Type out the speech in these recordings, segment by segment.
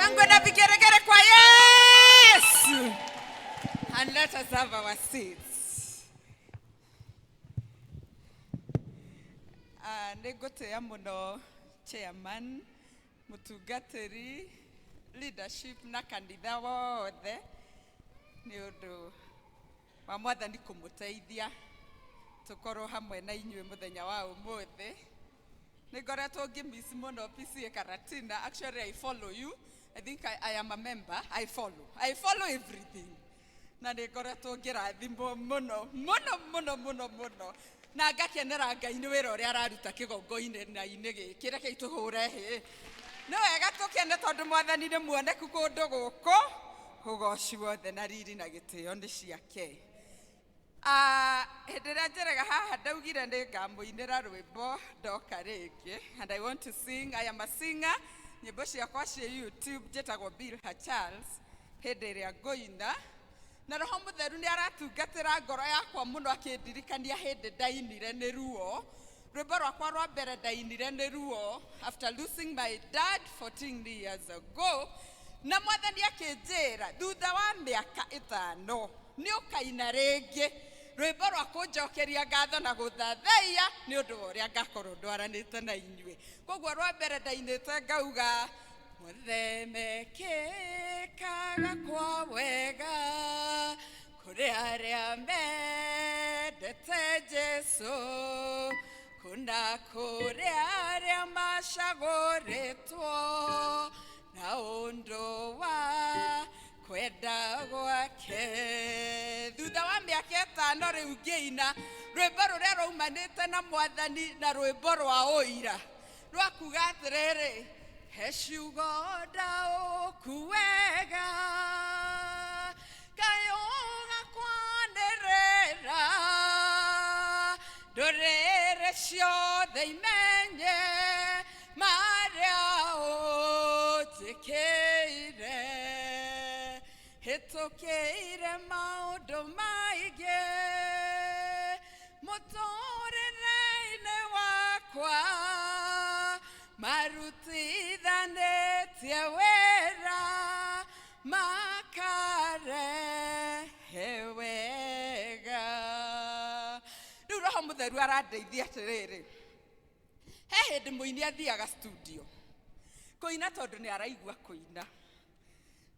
Shangwe na vigeregere kwa Yesu. And let us have our seats. Ah, nĩ ngũtĩĩa mũno chairman, mũtungatĩri, leadership na kanitha wothe nĩ ũndũ wa mwathani kũmũteithia tũkorwo hamwe na inyuĩ mũthenya wa ũmũthĩ. Nĩ ngoretwo ngĩmiss mũno PCEA Karatina. Actually, I follow you. I think I am a member. I follow. I follow everything. Na nĩ ngoretwo ngĩrathimwo mũno mũno mũno mũno mũno na ngakenera Ngai nĩ wĩra ũrĩa araruta kĩgongoinĩ-inĩ gĩkĩ. Rekei tũhũre hĩ. Nĩ wega tũkene tondũ mwathani nĩ muoneku kũndũ gũkũ. Ũgoci wothe na riri na gĩtĩo nĩ ciake. Ah, hĩndĩ ĩrĩa njerega haha ndaugire nĩ ngamũinĩra rwĩmbo ndoka rĩngĩ, and I want to sing. I am a singer. Nyĩmbo ciakwa ciĩ YouTube, njĩtagwo Bilha Charles. Hĩndĩ ĩrĩa ngũina na Roho Mũtheru nĩ aratungatĩra ngoro yakwa mũno akĩndirikania hĩndĩ ndainire nĩ ruo. Rwĩmbo rwakwa rwa mbere ndainire nĩ ruo after losing my dad 14 years ago, na mwathani akĩnjĩra thutha wa mĩaka 5 nĩ ũkaina rĩngĩ rwĩmbo rwa kũnjokeria ngatho na gũthathaiya nĩ ũndũ wa ũrĩa ngakorwo ndwaranĩte na inyuĩ. Koguo rwa mbere ndainĩte ngauga, mothe mekĩkaga kwa wega kũrĩ arĩa mendete Jesu, kuna kũrĩ arĩa macagũrĩtwo na ũndũ wa kwenda gwake. Thutha wa mĩaka 5 rĩu ngĩina rwĩmbo rũrĩa rwaumanĩte na mwathani na rwĩmbo rwa ũira rwa kuga atĩrĩrĩ, he ciugo ndaũku wega kayũ gakwanĩrĩra ndũrĩrĩ ciothe imenye marĩa ũnjĩkĩire. Hĩtũkĩire maũndũ maingĩ mũtũrĩre-inĩ wakwa, marutithanĩtie wĩra makarehe wega. Rĩu Roho Mũtheru arandeithia atĩrĩrĩ, he hĩndĩ mũini athiaga studio kũina tondũ nĩ araigua kũina,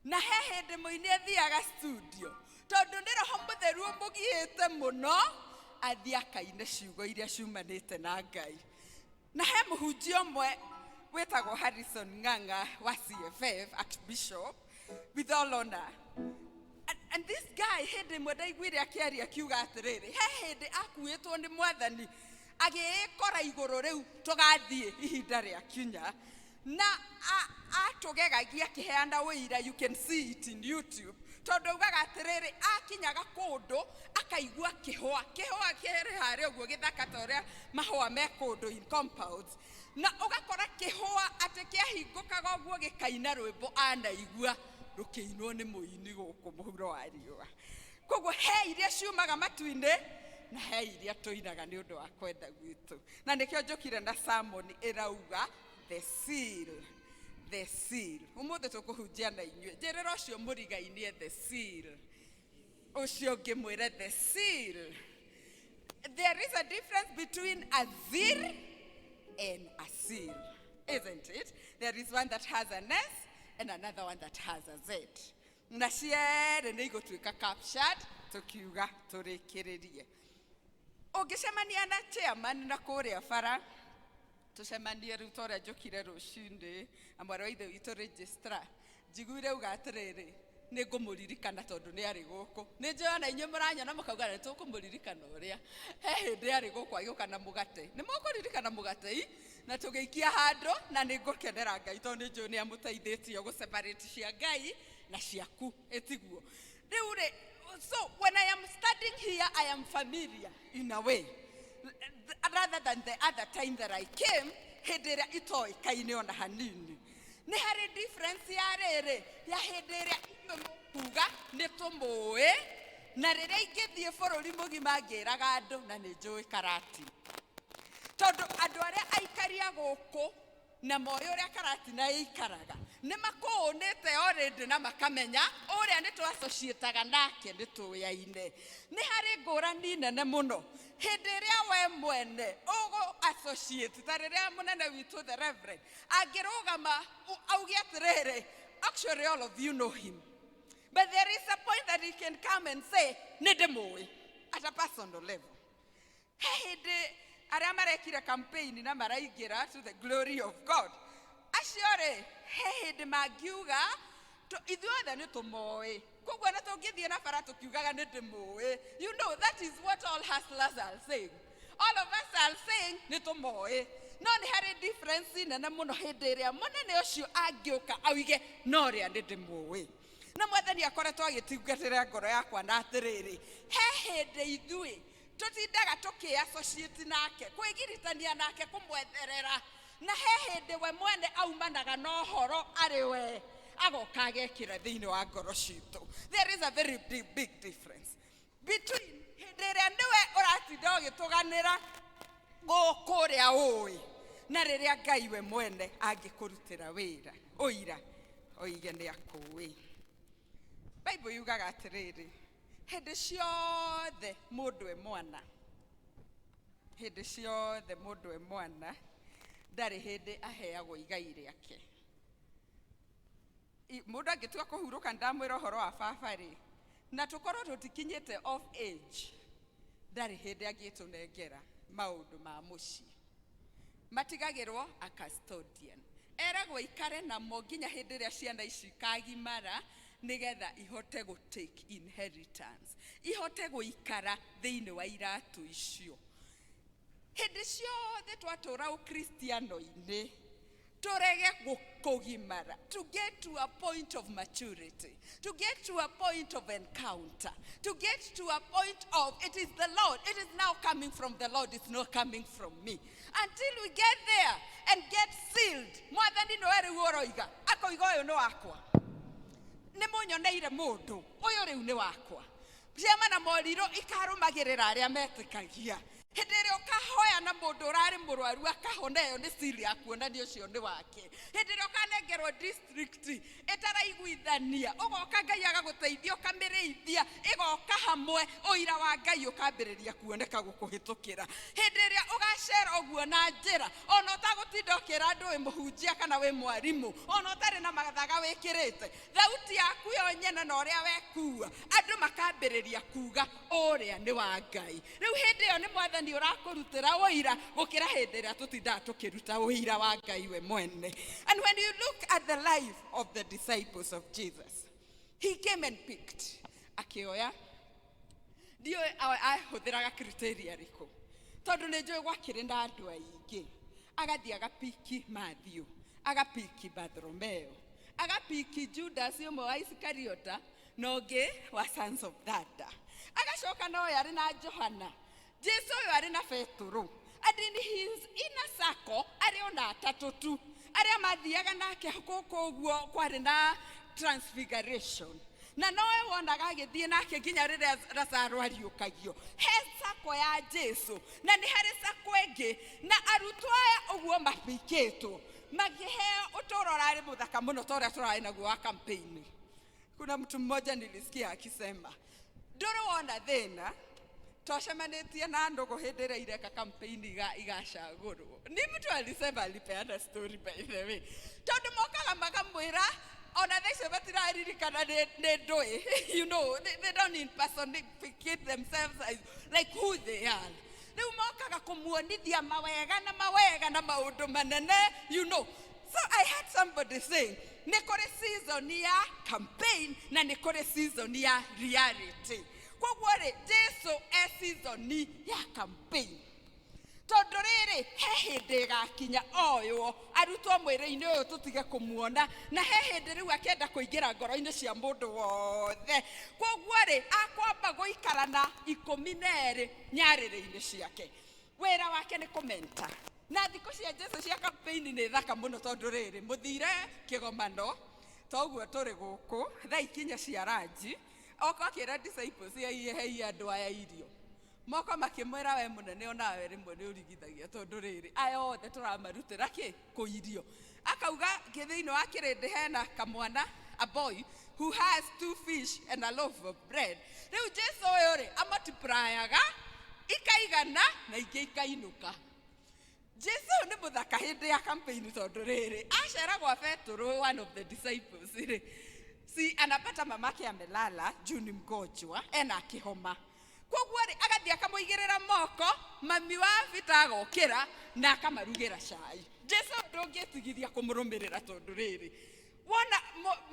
na he hĩndĩ mũini athiaga studio tondũ nĩ Roho Mũtheru ũmũgiĩte mũno athiĩ akaine ciugo iria ciumanĩte na Ngai. Na he mũhunjia ũmwe wĩtagwo Harrison Ng'ang'a wa CFF, Archbishop, with all honor. And this guy hĩndĩ ĩmwe ndaiguire akĩaria akiuga atĩrĩrĩ, he hĩndĩ akuĩtwo nĩ mwathani agĩĩkora igũrũ rĩu tũgathiĩ ihinda rĩa kinya, na atũgegagia akĩheana ũira. You can see it in YouTube, tondũ augaga atĩrĩrĩ, akinyaga kũndũ akaigua kĩhũa, kĩhũa kĩrĩ harĩa ũguo gĩthaka ta ũrĩa mahũa me kũndũ in compounds, na ũgakora kĩhũa atĩ kĩahingũkaga ũguo gĩkaina rwĩmbo anaigua rũkĩinwo nĩ mũini gũkũ mũhuro wa riũa. Koguo he iria ciumaga matu-inĩ na he iria tũinaga nĩ ũndũ wa kwenda gwitũ, na nĩkĩo njũkire na sermon ĩrauga the seal, the seal. Ũmũthĩ tũkũhunjia na inyuĩ. Njĩrĩra ũcio mũrigainie the seal, ũcio ũngĩ mwĩre the seal. There is a difference between a zeal and a seal, isn't it? There is one that has an S and another one that has a Z. Na cierĩ nĩ igũtuĩka captured tũkiuga tũrĩkĩrĩrie. Ũngĩcemania na chairman na kũrĩa bara, tũcemanie rĩu ta ũrĩa njũkire rũcinĩ na mwarĩ wa ithe witũ registrar, njiguire auga atĩrĩrĩ, nĩ ngũmũririkana tondũ nĩ arĩ gũkũ. Nĩ njũĩ ona inyuĩ mũranyona mũkauga nĩ tũkũmũririkana ũrĩa. He hĩndĩ arĩ gũkũ agĩũka na mũgate. Nĩ mũkũririkana mũgate i? Na tũgĩikia handũ, na nĩ ngũkenera Ngai tondũ nĩ njũĩ nĩ amũteithĩtie gũ separate cia Ngai na ciaku, ĩtiguo? Rĩu rĩ, so when I am standing here, I am familiar in a way rather than the other time that I came, hĩndĩ ĩrĩa itoĩkaine ona hanini. Nĩ harĩ difference ya rĩrĩ ya hĩndĩ ĩrĩa inyuĩ mũkuga nĩ tũmũĩ na rĩrĩa ingĩthiĩ bũrũri mũgima ngĩraga andũ na nĩ njũĩ Karatina, tondũ andũ arĩa aikaria gũkũ na moĩ ũrĩa Karatina ĩikaraga Nĩ makũũnĩte already na makamenya ũrĩa nĩ twassociataga nake nĩ tũyaine. Nĩ harĩ ngũrani nene mũno hĩndĩ ĩrĩa we mwene ũgũ associate, ta rĩrĩa mũnene witũ the reverend angĩrũgama auge atĩrĩrĩ, actually all of you know him, but there is a point that he can come and say nĩ ndĩmũĩ at a personal level. He hĩndĩ arĩa marekire campaign na maraingĩra to the glory of God, acio rĩ, he hĩndĩ mangiuga ithuothe nĩ tũmoĩ, koguo na tũngĩthiĩ na bara tũkiugaga nĩ ndĩmũĩ. You know that is what all hustlers are saying, all of us are saying nĩ tũmoĩ, no nĩ harĩ difference nene mũno hĩndĩ ĩrĩa mũnene ũcio angĩũka auge no ũrĩa nĩ ndĩmũĩ. Na Mwathani akoretwo agĩtungatĩra ngoro yakwa na atĩrĩrĩ, he hĩndĩ ithuĩ tũtindaga tũkĩ-associate nake, kwĩgiritania nake, kũmwetherera, na he hĩndĩ we mwene aumanaga na ũhoro arĩ we agoka agekĩra thĩinĩ wa ngoro citũ. There is a very big, big difference between hĩndĩ ĩrĩa nĩwe ũratinda ũgĩtũganĩra gũkũ ũrĩa ũĩ na rĩrĩa Ngai we mwene angĩkũrutĩra wĩra ũira oige nĩ akũĩ. Bible yugaga atĩrĩrĩ, hĩndĩ ciothe mũndũ e mwana, hĩndĩ ciothe mũndũ e mwana ndarĩ hĩndĩ aheagwo igai rĩake. Mũndũ angĩtua kũhurũka, ndamwĩra ũhoro wa baba rĩ, na tũkorwo tũtikinyĩte of age, ndarĩ hĩndĩ angĩtũnengera maũndũ ma mũciĩ. Matigagĩrwo a custodian, eragwo ikare namo nginya hĩndĩ ĩrĩa ciana ici ikagimara, nĩgetha ihote gũ take inheritance, ihote gũikara thĩinĩ wa iratũ icio. Hĩndĩ ciothe twatũra ũkristiano-inĩ tũrege kũgimara, to get to a point of maturity, to get to a point of encounter, to get to a point of it is the Lord, it is now coming from the Lord, it's not coming from me, until we get there and get sealed. Mwathani nĩwe rĩu ũroiga, akoiga ũyũ nĩ wakwa, nĩ mũnyoneire mũndũ ũyũ rĩu nĩ wakwa. Ciama na morirũ ikarũmagĩrĩra arĩa metĩkagia. Hĩndĩ ĩrĩa ũkahoya na mũndũ ũrarĩ mũrwaru akahona, ĩyo nĩ seal ya kuonania ũcio nĩ wake. Hĩndĩ ĩrĩa ũkanengerwo district ĩtaraiguithania, ũgoka Ngai agagũteithia ũkamĩrĩithia ĩgoka hamwe, ũira wa Ngai ũkambĩrĩria kuoneka gũkũhĩtũkĩra. Hĩndĩ ĩrĩa ũgacera ũguo na njĩra, ona ũtagũtinda ũkĩra andũ wĩ mũhunjia kana wĩ mwarimũ, ona ũtarĩ na mathaga wĩkĩrĩte, thauti yaku yo nyene na ũrĩa wekua, andũ makambĩrĩria kuga ũrĩa nĩ wa Ngai. Rĩu hĩndĩ ĩyo nĩ Mwathani ũrakũrutĩra ũira gũkĩra hĩndĩ ĩrĩa tũtindaga tũkĩruta ũira wa Ngai we mwene. And when you look at the life of the disciples of Jesus, he came and picked, akĩoya, ndiũĩ ahũthĩraga criteria rĩkũ, tondũ nĩ njũĩ gwakĩrĩ na andũ aingĩ. Agathiĩ agapiki Matthew, agapiki Bartholomeo, agapiki Judas ũmwe wa Isikariota na ũngĩ wa Sons of Thunder, agacoka na ũyũ arĩ na Johana, Jesu ũyũ arĩ na Petũrũ, and in his inner circle arĩ ona atatũ tu arĩa mathiaga nake gũkũ ũguo kwarĩ na transfiguration, na nowe wonaga agĩthiĩ nake nginya rĩrĩa Lazaro ariũkagio. He circle ya Jesu na nĩ harĩ circle ĩngĩ, na arutwo aya ũguo mapikĩtwo makĩheo ũtũũro ũrarĩ mũthaka mũno ta ũrĩa tũrarĩ naguo wa campaign. Kuna mtu mmoja nilisikia akisema ndũrĩ wona thĩna twacemanĩtie na ndũgũ hĩndĩ ĩrĩa ireka campaign igacagũrwo. Ni mtu alisema, alipeana story by the way, tondũ mokaga makamwĩra ona thaa icio matiraririkana nĩ ndũĩ. They don't impersonate themselves as like who they are. Rĩu mokaga kũmuonithia mawega na mawega na maũndũ manene. So I had somebody saying nĩ kũrĩ season ya campaign na nĩ kũrĩ season ya reality. Koguo rĩ, Jesu e season ya campaign, tondũ rĩrĩ he hĩndĩ ĩgakinya oywo arutwo mwĩrĩ-inĩ ũyũ tũtige kũmuona, na he hĩndĩ rĩu akĩenda kũingĩra ngoro-inĩ cia mũndũ wothe. Koguo rĩ, akwamba gũikara na 12 nyarĩrĩ-inĩ ciake. Wĩra wake nĩ kũmenta. Na thikũ cia Jesu cia campaign nĩ thaka mũno, tondũ rĩrĩ mũthire kĩgomano toguo tũrĩ gũkũ thaa ikinya cia ranji, oka akĩra disciples hei andũ aya irio. Moko makĩmwĩra, "We mũnene, onawe rĩmwe nĩ ũrigithagia, tondũ rĩrĩ, aya othe tũramarutĩra kĩ kũirio." Akauga thĩinĩ wa kĩrĩndĩ hena kamwana, a boy who has two fish and a loaf of bread. Rĩu Jesu ũyũ rĩ, amultiplyaga ikaigana na ingĩ ikainũka. Jesu nĩ mũthaka hĩndĩ ya campaign, tondũ rĩrĩ, acera gwa Petũrũ, one of the disciples rĩ, si anapata mamake amelala juu ni mgonjwa, ena akĩhoma. Koguo rĩ, agathiĩ akamũigĩrĩra moko, mami wa Peter agokĩra na akamarugĩra cai. Jesu ndũngĩtigithia kũmũrũmĩrĩra, tondũ rĩrĩ, wona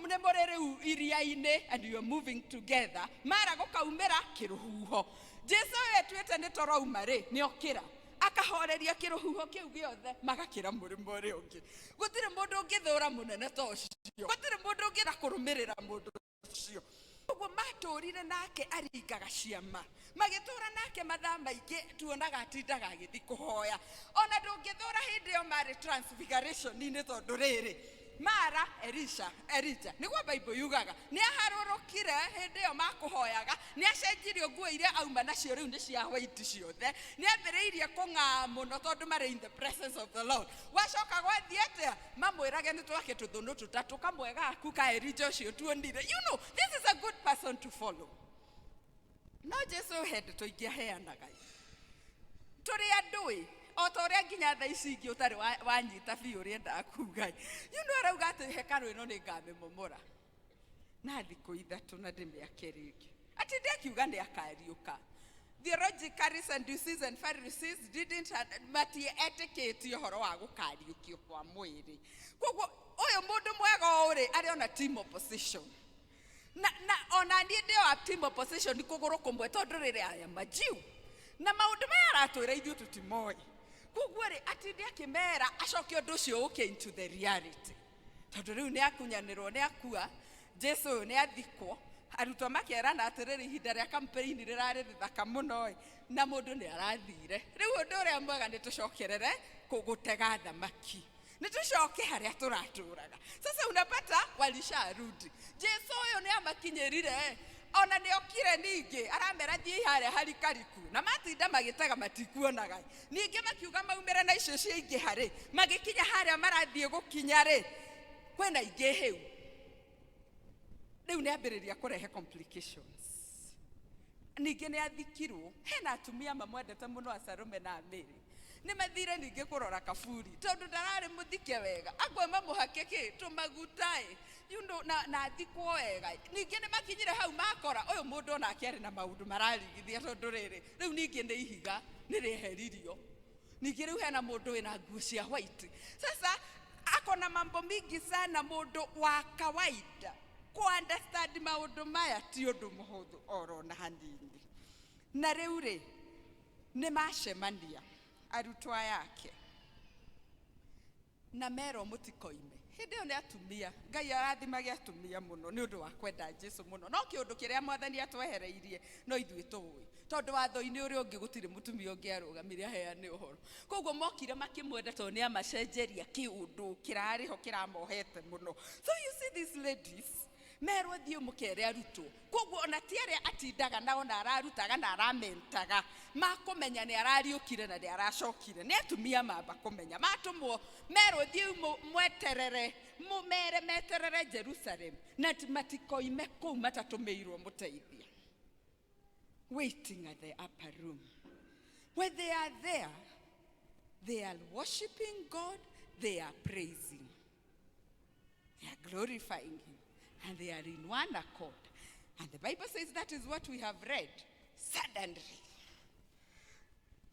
nĩ mũrĩ rĩu iria-inĩ and you are moving together. Mara gũkaumĩra kĩrũhuho, Jesu ũyũ etuĩte nĩ torouma rĩ, nĩ okĩra akahoreria kĩrũhuho kĩu gĩothe, magakĩra mũrĩmo ũrĩa ũngĩ. Gũtirĩ mũndũ ũngĩthũra mũnene ta ũcio, gũtirĩ mũndũ ũngĩra kũrũmĩrĩra mũndũ ũcio. Ũguo matũrire nake aringaga ciama, magĩtũra nake mathaa maingĩ, tuonaga atindaga agĩthiĩ kũhoya. Ona ndũngĩthũra hĩndĩ ĩyo marĩ transfiguration-inĩ, tondũ rĩrĩ, mara Elisha, Elija nĩguo Bible yugaga, nĩ aharũrũkire hĩndĩ ĩyo makũhoyaga, nĩ acenjirio nguo iria auma nacio, rĩu nĩ cia white ciothe, nĩ ambĩrĩirie kũng'aa mũno tondũ marĩ in the presence of the Lord. Gwacoka gwathiĩ atĩa? Mamwĩrage nĩ twake tũthũnũ tũtatũ, kamwe gaku ka Elija ũcio tuonire. This is a good person to follow. No Jesu he ndeto ingĩ aheanaga tũrĩ andũ ĩ, o ta ũrĩa nginya thaa ici ingĩ ũtarĩ wanyita biũ ũrĩa endaga kuga. Arauga atĩ hekarũ ĩno nĩ ngamĩmomora na thikũ 3 na ndĩmĩake rĩngĩ. Atinde akiuga nĩ akariũka. Theologically, Sadducees and Pharisees didn't, matietĩkĩtie ũhoro wa gũkariũkio kwa mwĩrĩ. Koguo ũyũ mũndũ mwega ũũ rĩ, arĩ ona team opposition na ona niĩ ndĩ wa team opposition kũgũrũ kũmwe, tondũ rĩrĩ, aya majiu na maũndũ maya aratwĩra ithuĩ tũtimoĩ. Koguo rĩ, atinde akĩmera, acoke ũndũ ũcio ũke into the reality, tondũ rĩu nĩ akunyanĩrwo, nĩ akua, Jesu ũyũ nĩ athikwo. Arutwo makerana atĩrĩrĩ, ihinda rĩa campaign rĩrarĩ rĩthaka mũno ĩ, na mũndũ nĩ arathire. Rĩu ũndũ ũrĩa mwega nĩ tũcokerere gũtega thamaki, nĩ tũcoke harĩa tũratũraga. Sasa unapata walisharudi, Jesu ũyũ nĩ amakinyĩrire, ona nĩ okire ningĩ aramera, "Thiĩ harĩa harikariku," na matinda magĩtega matikuonaga. Ningĩ makiuga maumĩre na icio ciaingĩha rĩ, magĩkinya harĩa marathiĩ gũkinya rĩ, kwĩna ingĩ hĩu. Rĩu nĩ ambĩrĩria kũrehe complications. Ningĩ nĩ athikirwo, hena atumia mamwendete mũno, acarume na amĩrĩ, nĩ mathire ningĩ kũrora kaburi, tondũ ndararĩ mũthike wega, akwe mamũhake kĩ tũmaguta ĩ, na athikwo wega. Ningĩ nĩ makinyire hau makora ũyũ mũndũ onake arĩ na maũndũ mararigithia, tondũ rĩrĩ, rĩu ningĩ nĩ ihiga nĩ rĩeheririo, ningĩ rĩu hena mũndũ wĩna nguo cia white. Sasa akona mambo mingi sana. Mũndũ wa kawaida ku understand maũndũ maya ti ũndũ mũhũthũ oro na hanini. Na rĩu rĩ, nĩ macemania arutwo aya ake na merwo mũtikoime. Hĩndĩ ĩyo nĩ atumia, Ngai arathimage atumia mũno nĩ ũndũ wa kwenda Jesu mũno. No kĩũndũ kĩrĩa Mwathani atwehereirie no ithuĩ tũĩ, tondũ watho-inĩ ũrĩa ũngĩ gũtirĩ mũtumia ũngĩ arũgamire aheane ũhoro. Koguo mokire makĩmwenda tondũ nĩ amacenjeria kĩũndũ kĩrarĩ ho kĩramohete mũno. So you see these ladies merwo, "Thiĩ mũkere arutwo." Koguo ona ti arĩa atindaga nao na ararutaga na aramentaga makũmenya nĩ arariũkire na nĩ aracokire, nĩ atumia mamba kũmenya. Matũmwo merwo, "Thiĩ mweterere, mere meterere Jerusalem na matikoime kũu matatũmĩirwo mũteithia." Waiting at the upper room, when they are there, they are worshiping God, they are praising, they are glorifying him, and they are in one accord. And the Bible says, that is what we have read, suddenly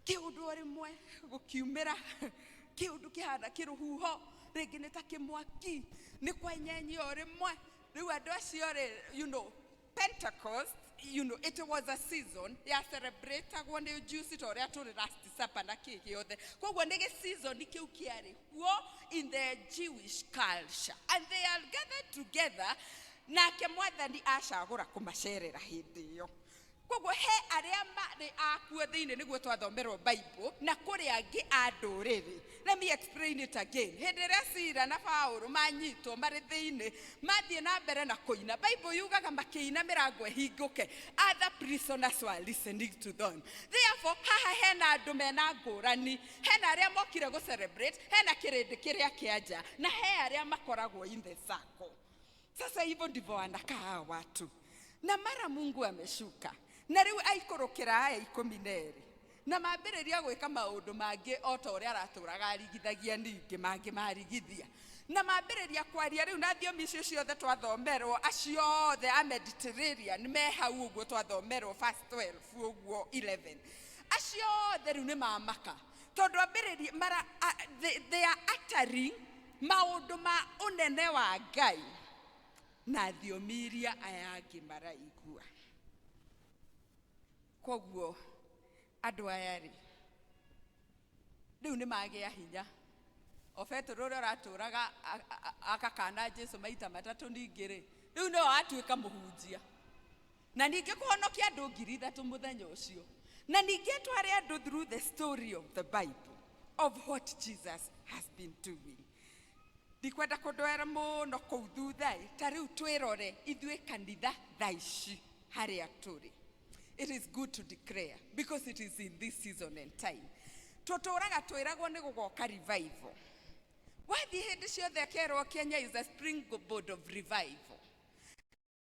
kĩũndũ o rĩmwe gũkiumĩra, kĩũndũ kĩhana kĩrũhuho, rĩngĩ nĩ ta kĩmwaki, nĩ kwenyenyia o rĩmwe. Rĩu andũ acio rĩ, Pentecost, it was a season ya celebratagwo nĩ Jews ta ũrĩa tũrĩ Last Supper na kĩ gĩothe. Koguo nĩ gĩ season kĩu kĩarĩ kuo in the Jewish culture, and they are gathered together, nake Mwathani acagũra kũmacerera hĩndĩ ĩyo. Koguo he arĩa marĩ akuo thĩinĩ nĩguo twathomerwo Bible, na kũrĩ angĩ a ndũrĩrĩ. Let me explain it again. Hĩndĩ ĩrĩa Sila na Paulo manyitwo marĩ thĩinĩ, mathiĩ na mbere na kũina, Bible yugaga makĩina mĩrango ĩhingũke. Other prisoners were listening to them. Therefore, haha hena andũ mena ngũrani. Hena arĩa mokire gũ celebrate, hena kĩrĩndĩ kĩrĩa kĩa nja, na he arĩa makoragwo in the circle. Sasa hivyo ndivyo wanakaa hawa watu, na mara Mungu ameshuka na rĩu aikũrũkĩra aya 12 na mambĩrĩria gwĩka maũndũ mangĩ o ta ũrĩa aratũraga arigithagia, ningĩ mangĩ marigithia na mambĩrĩria kwaria rĩu na thiomi icio ciothe twathomerwo, acio othe a Mediterranean me hau ũguo twathomerwo verse 12 ũguo 11, acio othe rĩu nĩ mamaka tondũ ambĩrĩria mara they are uttering maũndũ ma ũnene wa Ngai na thiomi iria aya angĩ maraigua. Koguo andũ aya rĩ, rĩu nĩ magĩa hinya. O Petero ũrĩa ũratũraga agakana Jesu maita matatũ, ningĩ rĩ, rĩu nĩwe watuĩka mũhunjia na ningĩ kũhonokia andũ 3,000 mũthenya ũcio, na ningĩ tware andũ through the story of the Bible of what Jesus has been doing. Ndikwenda kũndwera mũno kũu thutha ĩ, ta rĩu twĩrore ithuĩ kanitha thaa ici harĩa tũrĩ. It is good to declare because it is in this season and time. Tũtũraga twĩragwo nĩ gũgoka revival. Wathiĩ hĩndĩ ciothe kerwo Kenya is a springboard of revival.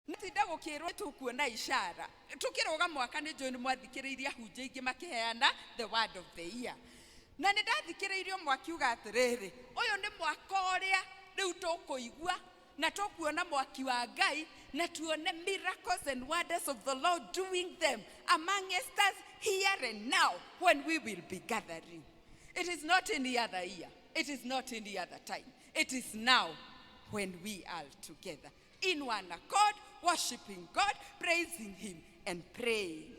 Nĩtinda gũkĩrwo tũkuona ishara tũkĩrũga mwaka. Nĩ njũĩ nĩ mwathikĩrĩirie ahunjia aingĩ makĩheana the word of the year, na nĩ ndathikĩrĩirie ũmwe akiuga atĩrĩrĩ, ũyũ nĩ mwaka ũrĩa rĩu tũkũigua na tũkuona mwaki wa Ngai na tuone miracles and wonders of the Lord doing them amongst us here and now when we will be gathering. It is not any other year, it is not any other time, it is now when we are together in one accord, worshiping God, praising Him, and praying.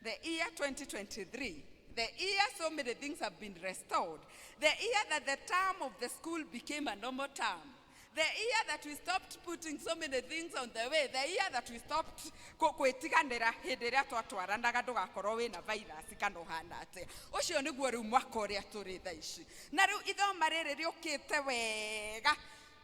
The year 2023, the year so many things have been restored, the year that the term of the school became a normal term, the year that we stopped putting so many things on the way, the year that we stopped gwĩtiganĩra hĩndĩ ĩrĩa twatwaranaga ndũgakorwo wĩna virus kana ũhana atĩa. Ũcio nĩguo rĩu mwaka ũrĩa tũrĩ thaa ici. Na rĩu ithoma rĩrĩ rĩũkĩte wega.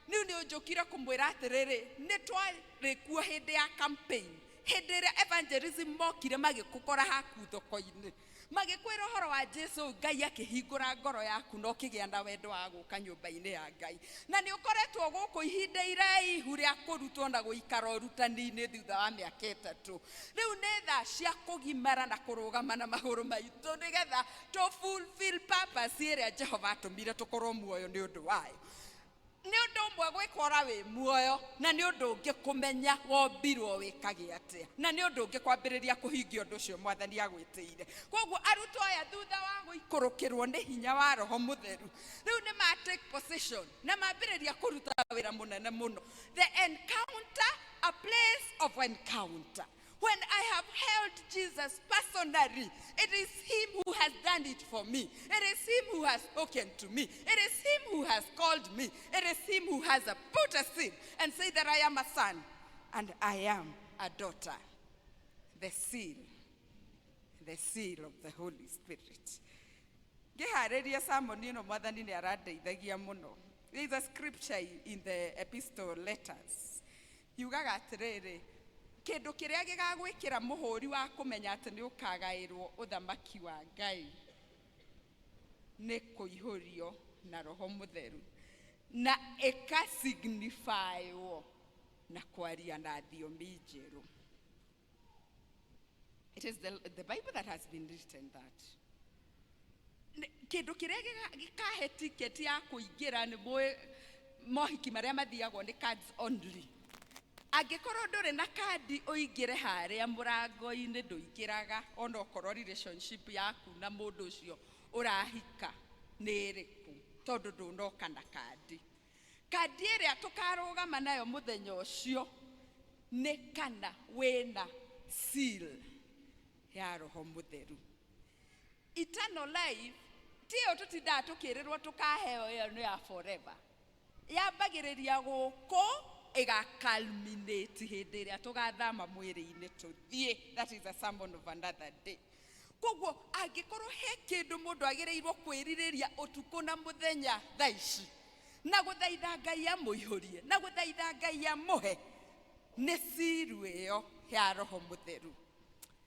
Rĩu nĩ ũnjũkire kũmwĩra atĩrĩrĩ, nĩ twarĩ kuo hĩndĩ ya campaign, hĩndĩ ĩrĩa evangelism mokire magĩkũkora haku thoko-inĩ, magĩkwĩra ũhoro wa Jesu, Ngai akĩhingũra ngoro yaku na ũkĩgĩa na wendo wa gũka nyũmba-inĩ ya Ngai, na nĩ ũkoretwo gũkũ ihinda iraihu rĩa kũrutwo na gũikara ũrutani-inĩ thutha wa mĩaka 3. Rĩu nĩ thaa cia kũgimara na kũrũgama na magũrũ maitũ nĩgetha tũ fulfill purpose ĩrĩa Jehova atũmire tũkorwo muoyo nĩ ũndũ wayo. Nĩ ũndũ ũmwe gwĩkora wĩ muoyo, na nĩ ũndũ ũngĩ kũmenya wombirwo wĩkage atĩa, na nĩ ũndũ ũngĩ kwambĩrĩria kũhingia ũndũ ũcio Mwathani agwĩtĩire. Koguo arutwo aya, thutha wa gũikũrũkĩrwo nĩ hinya wa Roho Mũtheru, rĩu nĩ ma take position na mambĩrĩria kũruta wĩra mũnene mũno. The encounter, a place of encounter. When I have held Jesus personally, it is Him who has done it for me. It is Him who has spoken to me. It is Him who has called me. It is Him who has put a seal and said that I am a son and I am a daughter. The seal of the Holy Spirit. Ngĩharĩria sermon ĩno, Mwathani nĩ arandeithagia mũno. There is a scripture in the epistle letters yugaga atĩrĩrĩ, kĩndũ kĩrĩa gĩgagwĩkĩra mũhũri wa kũmenya atĩ nĩ ũkagaĩrwo ũthamaki wa Ngai nĩ kũihũrio na Roho Mũtheru na ĩkasignifywo na kwaria na thiomi njerũ. It is the Bible that has been written that kĩndũ kĩrĩa gĩkahe tiketi ya kũingĩra. Nĩ mũĩ mohiki marĩa mathiagwo nĩ cards only. Angĩkorwo ndũrĩ na kandi ũingĩre harĩa mũrango-inĩ, ndũingĩraga, ona okorwo relationship yaku na mũndũ ũcio ũrahika nĩ ĩrĩkũ, tondũ ndũnoka na kandi. Kandi ĩrĩa tũkarũgama nayo mũthenya ũcio nĩ kana wĩna seal ya Roho Mũtheru. Eternal life ti ĩyo tũtindaga tũkĩrĩrwo tũkaheo, ĩyo nĩ ya forever, yambagĩrĩria gũkũ. Ĩga culminate hĩndĩ ĩrĩa tũgathama mwĩrĩ-inĩ tũthiĩ. That is a sermon of another day. Koguo angĩkorwo he kĩndũ mũndũ agĩrĩirwo kwĩrirĩria ũtukũ na mũthenya thaa ici, na gũthaitha Ngai amũihũrie, na gũthaitha Ngai amũhe, nĩ ciru ĩyo ya Roho Mũtheru.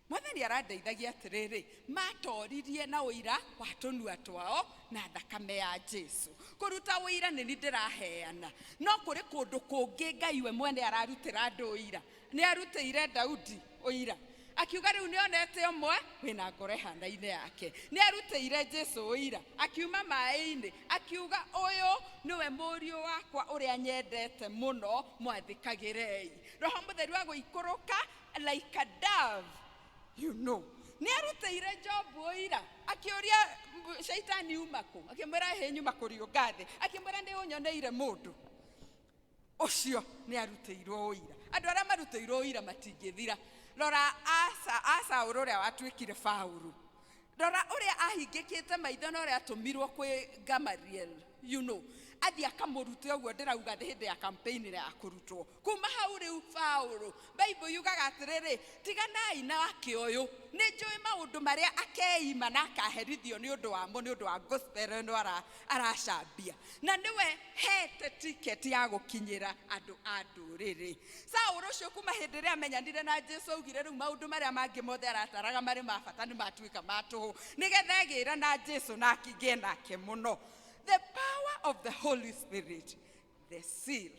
Mwathani arandeithagia atĩrĩrĩ, matoririe na ũira wa tũnua twao na thakame ya Jesu. Kũruta ũira nĩ ni ndĩraheana, no kũrĩ kũndũ kũngĩ Ngai we mwene ararutĩra andũ ũira. Nĩ arutĩire Daudi ũira, akiuga rĩu nĩ onete ũmwe wĩna ngoro ĩhanaine yake. Nĩ arutĩire Jesu ũira, akiuma maĩ-inĩ, akiuga ũyũ nĩwe mũriũ wakwa ũrĩa nyendete mũno, mwathĩkagĩrei. Roho Mũtheru agũikũrũka like a dove, you know. Nĩ arutĩire Jobu ũira, akĩũria Shaitani uma kũ, akĩmwĩra hĩ nyuma kũriũnga thĩ, akĩmwĩra nĩ ũnyoneire mũndũ ũcio. Nĩ arutĩirwo ũira. Andũ arĩa marutĩirwo ũira matingĩthira. Rora Asaũrũ ũrĩa watuĩkire Paũlũ, rora ũrĩa ahingĩkĩte maitho na ũrĩa atũmirwo kwĩ Gamaliel, you know, athiĩ akamũrute ũguo ndĩrauga hĩndĩ ya campaign ya kũrutwo. Kuma hau rĩu Paũlũ, Bible yugaga atĩrĩrĩ, tiganai na ake ũyũ, nĩ njũĩ maũndũ marĩa akeima na akaherithio nĩ ũndũ wamo, nĩ ũndũ wa gospel ĩno aracambia, na nĩwe hete ticket ya gũkinyĩra andũ a ndũrĩrĩ. Saũlũ ũcio kuma hĩndĩ ĩrĩa amenyanire na Jesu augire rĩu maũndũ marĩa mangĩ mothe arataraga marĩ ma bata nĩ matuĩka ma tũhũ, nĩgetha egĩra na Jesu na akĩgĩe nake mũno. The power of the Holy Spirit, the seal.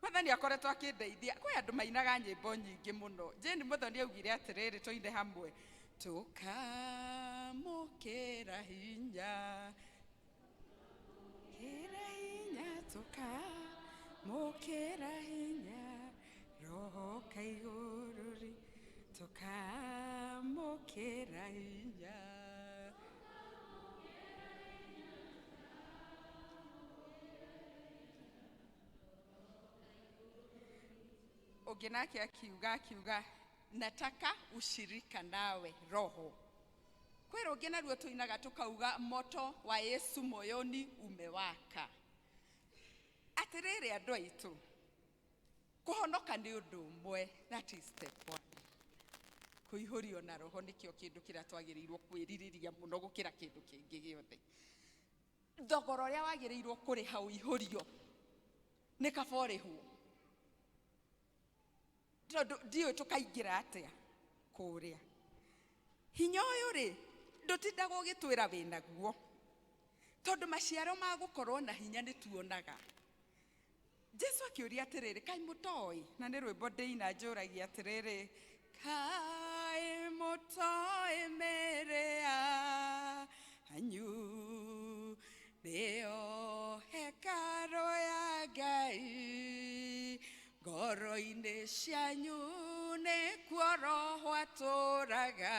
Mwathani akoretwo akĩndeithia. Kwĩ andũ mainaga nyĩmbo nyingĩ mũno. Jane Muthoni augire atĩrĩrĩ, tũine hamwe, tũkamũkĩra hinya, kĩra hinya, tũkamũkĩra hinya, Roho kaigũrũri, tũkamũkĩra hinya. Ũngĩ nake akiuga nataka ushirika nawe Roho. Kwĩ rũngĩ naruo tũinaga tũkauga moto wa Yesu moyoni umewaka. Atĩrĩrĩ andũ aitũ, kũhonoka nĩ ũndũ ũmwe, that is step one. Kũihũrio na Roho nĩkĩo kĩndũ kĩrĩa twagĩrĩirwo kwĩrirĩria mũno gũkĩra kĩndũ kĩngĩ gĩothe. Thogora ũrĩa wagĩrĩirwo kũrĩha ũihũrio nĩ kaba ũrĩhwo, tondũ ndiũĩ tũkaingĩra atĩa kũrĩa. Hinya ũyũ rĩ, ndũtindaga ũgĩtwĩra wĩnaguo, tondũ maciaro ma gũkorwo na hinya nĩ tuonaga. Jesu akĩũria atĩrĩrĩ, kaĩ mũtoĩ? Na nĩ rwĩmbo ndĩina njũragia atĩrĩrĩ, kaĩ mũtoĩ mĩĩrĩ yanyu nĩyo hekarũ ya Ngai, ngoro-inĩ cianyu nĩkuo Roho atũraga,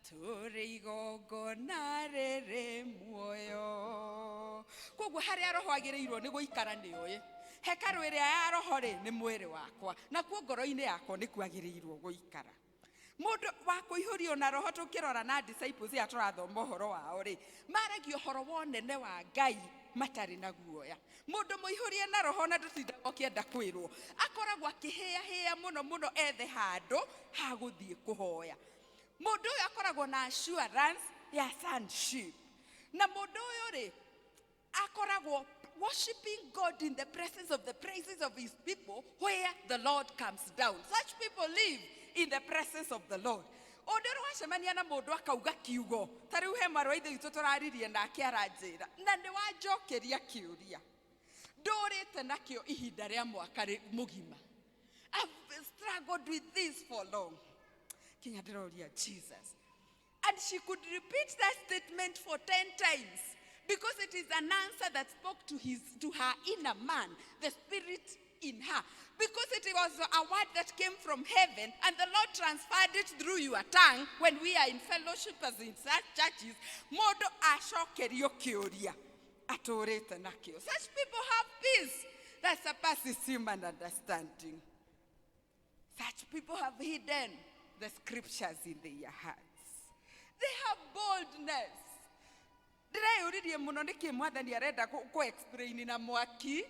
tũrĩ igongona rĩrĩ muoyo. Koguo harĩa Roho agĩrĩirwo nĩ gũikara nĩ ũĩ hekarũ ĩrĩa ya Roho rĩ nĩ mwĩrĩ wakwa, nakuo ngoro-inĩ yakwa nĩkuo agĩrĩirwo gũikara. Mũndũ wa kũihũrio na Roho, tũkĩrora na disciples aya tũrathoma ũhoro wao rĩ, maragia ũhoro wa ũnene wa Ngai matarĩ na guoya. Mũndũ mũihũrie na Roho na ndũtindaga ũkĩenda kwĩrwo, akoragwo akĩhĩahĩa mũno mũno ethe handũ ha gũthiĩ kũhoya. Mũndũ ũyũ akoragwo na assurance ya sonship, na mũndũ ũyũ rĩ akoragwo worshiping God in the presence of the praises of his people, where the Lord comes down. Such people live in the presence of the Lord. Ũndũ ũrĩa wacemania na mũndũ akauga kiugo ta rĩu, he mwarĩ wa ithe witũ tũraririe nake aranjĩra, na nĩ wanjokeria kĩũria ndũrĩte nakĩo ihinda rĩa mwaka mũgima. I've struggled with this for long, kinya ndĩroria Jesus. And she could repeat that statement for 10 times because it is an answer that spoke to her inner man, the spirit in her. Because it was a word that came from heaven and the Lord transferred it through your tongue when we are in fellowship as in such churches. Mũndũ acokerio kĩũria atũrĩte nakĩo. Such people have peace that surpasses human understanding. Such people have hidden the scriptures in their hearts. They have boldness. Ndĩreyũririe mũno nĩkĩ Mwathani arenda kũ explain na mwaki.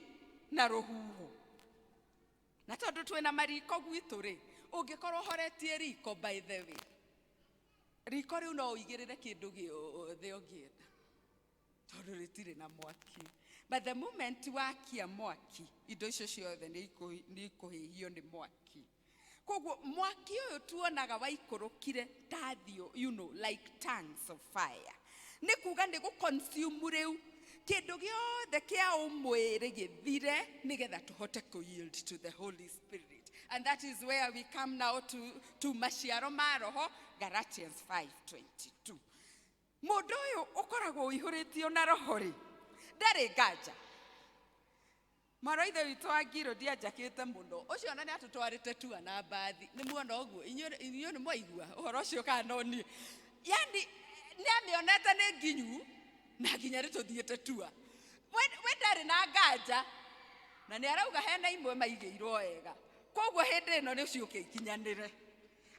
Na rũhuho. Na tondũ twĩna mariko gwitũ rĩ, ũngĩkorwo ũhoretie riko, by the way, riko rĩu no ũigĩrĩre kĩndũ gĩothe ũngĩenda tondũ rĩtirĩ na mwaki. But the moment wakia mwaki, indo icio ciothe nĩ ikũhĩhio nĩ mwaki. Koguo mwaki ũyũ tuonaga waikũrũkire ta thiũ, like tongues of fire, nĩ kuga nĩ gũ-consume rĩu kĩndũ gĩothe kĩa ũmwĩrĩ gĩthire nĩgetha tũhote kũ yield to the Holy Spirit. And that is where we come now to maciaro ma Roho, Galatians 5:22. Mũndũ ũyũ ũkoragwo ũihũrĩtio na Roho rĩ, ndarĩ nganja. Mwarwa ithe witũ wa Ngirũ ndianjakĩte mũno ũcio, ona nĩ atũtwarĩte tua na mbathi. Nĩ muona ũguo inyuĩ nĩ mwaigua ũhoro ũcio kana no niĩ? Yani nĩ amĩonete nĩ nginyu na nginya nĩ tũthiĩte tua. We ndarĩ na nganja na nĩ arauga hena imwe maigĩirwo wega, koguo hĩndĩ ĩno nĩ ciũke ikinyanĩre.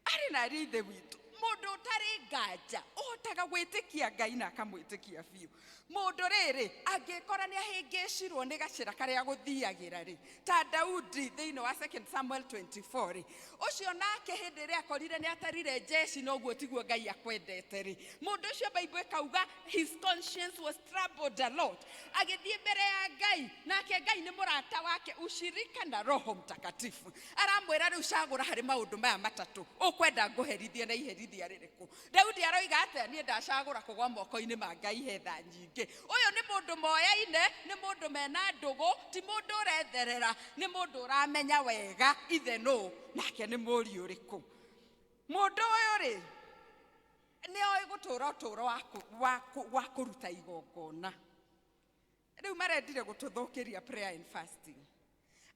Arĩ na arĩ ithe witũ, mũndũ ũtarĩ nganja ũhotaga gwĩtĩkia Ngai na akamwĩtĩkia biũ. Mũndũ rĩrĩ angĩkora nĩ ahĩngĩcirwo nĩ gacĩra karĩa gũthiagĩra rĩ, ta Daudi thĩinĩ wa 2 Samuel 24 rĩ, ũcio nake hĩndĩ ĩrĩa akorire nĩ atarire njeci na ũguo tiguo Ngai akwendete rĩ, mũndũ ũcio Bible ĩkauga his conscience was troubled a lot. Agĩthiĩ mbere ya Ngai, nake Ngai nĩ mũrata wake, ushirika na Roho Mtakatifu, aramwĩra, "Rĩu cagũra harĩ maũndũ maya matatũ, ũkwenda ngũherithie na iherithia rĩrĩkũ?" Daudi aroiga atĩa? "Niĩ ndacagũra kũgwa moko-inĩ ma Ngai hetha nyingĩ." Ũyũ nĩ mũndũ moyaine, nĩ mũndũ mena ndũgũ, ti mũndũ ũretherera, nĩ mũndũ ũramenya wega ithe nũ nake nĩ mũriũ ũrĩkũ. Mũndũ ũyũ rĩ, nĩ oĩ gũtũra ũtũũro wa kũruta igongona. Rĩu marendire gũtũthũkĩria prayer and fasting,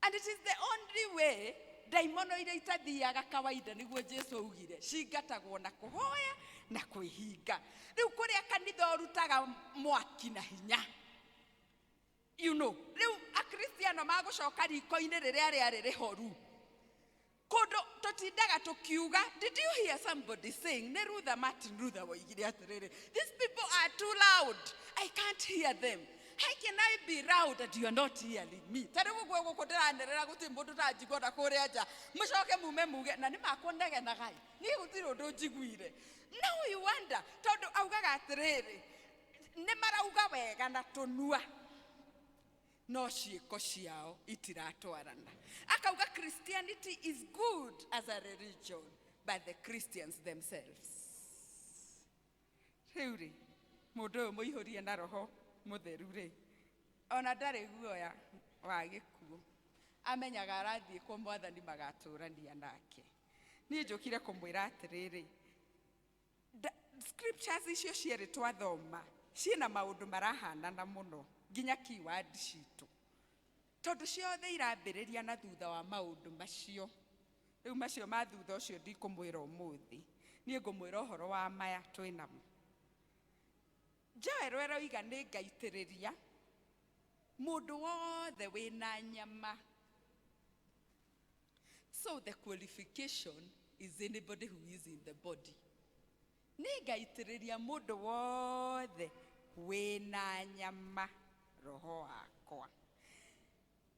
and it is the only way. Ndaimono iria itathiaga kawaida, nĩguo Jesu augire cingatagwo na kũhoya na kwĩhinga. Rĩu kũrĩa kanitha ũrutaga mwaki na hinya, rĩu akristiano magũcoka riko-inĩ rĩrĩa rĩarĩ rĩhoru kũndũ tũtindaga tũkiuga. Did you hear somebody saying, nĩ Luther, Martin Luther woigire atĩrĩrĩ, "These people are too loud, I can't hear them. How can I be loud and you are not hearing me?" Ta rĩu ũguo gũkũ ndĩranĩrĩra, gũtirĩ mũndũ ũranjigua na kũrĩa nja. Mũcoke mume muge na nĩ makũnegenaga, niĩ gũtirĩ ũndũ njiguire. Now you wonder, tondũ augaga atĩrĩrĩ, nĩ marauga wega na tũnua no ciĩko ciao itiratwarana. Akauga Christianity is good as a religion, but the Christians themselves. Rĩu rĩ, mũndũ ũyũ mũihũrie na Roho Mũtheru rĩ, ona ndarĩ guoya wa gĩkuũ, amenyaga arathiĩ kwa Mwathani magatũrania nake. Niĩ njũkire kũmwĩra atĩrĩrĩ, scriptures icio cierĩ twathoma ciĩna maũndũ marahanana mũno, nginya keyword citũ, tondũ ciothe irambĩrĩria na "thutha wa maũndũ macio". Rĩu macio ma thutha ũcio ndikũmwĩra ũmũthĩ, niĩ ngũmwĩra ũhoro wa maya twĩ namo. Joel ĩroiga nĩ ngaitĩrĩria mũndũ wothe wĩna nyama. So the qualification is anybody who is in the body. Nĩ ngaitĩrĩria mũndũ wothe wĩna nyama Roho wakwa.